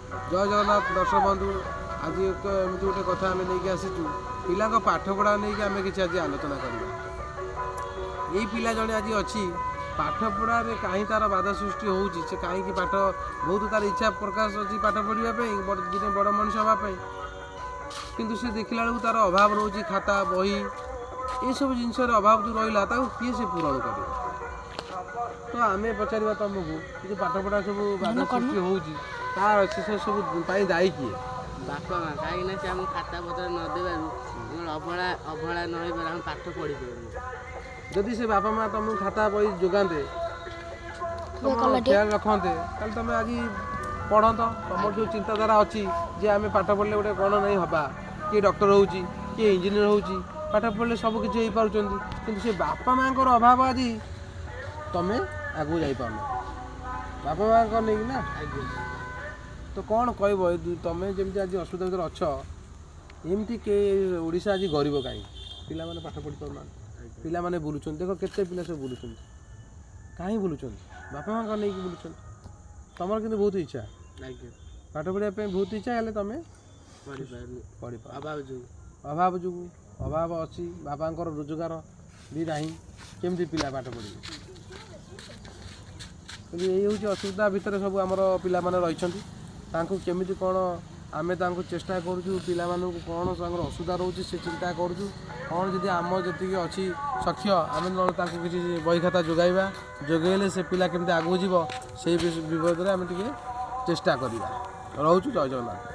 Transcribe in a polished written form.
ଜୟ ଜଗନ୍ନାଥ ଦର୍ଶକ ବନ୍ଧୁ, ଆଜି ଏକ ଏମିତି ଗୋଟେ କଥା ଆମେ ନେଇକି ଆସିଛୁ। ପିଲାଙ୍କ ପାଠପଢ଼ା ନେଇକି ଆମେ କିଛି ଆଜି ଆଲୋଚନା କରିବା। ଏଇ ପିଲା ଜଣେ ଆଜି ଅଛି, ପାଠପଢ଼ାରେ କାହିଁ ତା'ର ବାଧା ସୃଷ୍ଟି ହେଉଛି, ସେ କାହିଁକି ପାଠ ବହୁତ ତା'ର ଇଚ୍ଛା ପ୍ରକାଶ ଅଛି ପାଠ ପଢ଼ିବା ପାଇଁ, ବଡ଼ ଦିନେ ବଡ଼ ମଣିଷ ହେବା ପାଇଁ। କିନ୍ତୁ ସେ ଦେଖିଲା ବେଳକୁ ତା'ର ଅଭାବ ରହୁଛି, ଖାତା ବହି ଏସବୁ ଜିନିଷର ଅଭାବ ଯେଉଁ ରହିଲା, ତାକୁ କିଏ ସେ ପୂରଣ କରିବ? ତ ଆମେ ପଚାରିବା ତମକୁ, ଏ ଯେଉଁ ପାଠପଢ଼ା ସବୁ ବାଧା ସୃଷ୍ଟି ହେଉଛି, ତାର ସେ ସବୁ ପାଇଁ ଦାୟୀ କିଏ? ବାପା ମା, କାହିଁକି ନା ସେ ଆମକୁ ଖାତା ପତ୍ର ନ ଦେବାରୁ ଆମର ଅବହେଳା ନ ହେଇବାରୁ ଆମେ ପାଠ ପଢ଼ିପାରୁନୁ। ଯଦି ସେ ବାପା ମା ତମକୁ ଖାତା ବହି ଯୋଗାନ୍ତେ, ତମ ଖ୍ୟାଲ ରଖନ୍ତେ, ତାହେଲେ ତମେ ଆଜି ପଢ଼ନ୍ତ। ତମର ଯେଉଁ ଚିନ୍ତାଧାରା ଅଛି ଯେ ଆମେ ପାଠ ପଢ଼ିଲେ ଗୋଟେ କ'ଣ ନାହିଁ ହେବା, କିଏ ଡକ୍ଟର ହେଉଛି, କିଏ ଇଞ୍ଜିନିୟର ହେଉଛି, ପାଠ ପଢ଼ିଲେ ସବୁ କିଛି ହେଇପାରୁଛନ୍ତି। କିନ୍ତୁ ସେ ବାପା ମାଆଙ୍କର ଅଭାବ, ଆଜି ତମେ ଆଗକୁ ଯାଇପାରୁନ ବାପା ମାଆଙ୍କ ନେଇକି ନା। ଆଜ୍ଞା। ତ କ'ଣ କହିବ, ଏ ତମେ ଯେମିତି ଆଜି ଅସୁବିଧା ଭିତରେ ଅଛ, ଏମିତି କେ ଓଡ଼ିଶା ଆଜି ଗରିବ କାହିଁକି? ପିଲାମାନେ ପାଠ ପଢ଼ି ପାରୁନାହାନ୍ତି, ପିଲାମାନେ ବୁଲୁଛନ୍ତି। ଦେଖ କେତେ ପିଲା ସବୁ ବୁଲୁଛନ୍ତି। କାହିଁ ବୁଲୁଛନ୍ତି? ବାପା ମାଆଙ୍କ ନେଇକି ବୁଲୁଛନ୍ତି। ତମର କିନ୍ତୁ ବହୁତ ଇଚ୍ଛା। ଆଜ୍ଞା। ପାଠ ପଢ଼ିବା ପାଇଁ ବହୁତ ଇଚ୍ଛା, ହେଲେ ତମେ ପଢ଼ିପାରୁନୁ। ପଢ଼ିପାର ଅଭାବ ଯୋଗୁଁ। ଅଭାବ ଯୋଗୁଁ, ଅଭାବ ଅଛି, ବାପାଙ୍କର ରୋଜଗାର ବି ନାହିଁ, କେମିତି ପିଲା ପାଠ ପଢ଼ିବେ? କିନ୍ତୁ ଏଇ ହେଉଛି ଅସୁବିଧା ଭିତରେ ସବୁ ଆମର ପିଲାମାନେ ରହିଛନ୍ତି। ତାଙ୍କୁ କେମିତି କ'ଣ ଆମେ ତାଙ୍କୁ ଚେଷ୍ଟା କରୁଛୁ, ପିଲାମାନଙ୍କୁ କ'ଣ ତାଙ୍କର ଅସୁବିଧା ରହୁଛି ସେ ଚିନ୍ତା କରୁଛୁ। କ'ଣ ଯଦି ଆମ ଯେତିକି ଅଛି ସକ୍ଷ, ଆମେ ନହେଲେ ତାଙ୍କୁ କିଛି ବହି ଖାତା ଯୋଗାଇବା, ଯୋଗାଇଲେ ସେ ପିଲା କେମିତି ଆଗକୁ ଯିବ, ସେଇ ବିବାଦରେ ଆମେ ଟିକେ ଚେଷ୍ଟା କରିବା। ରହୁଛୁ, ଜୟ ଜଗନ୍ନାଥ।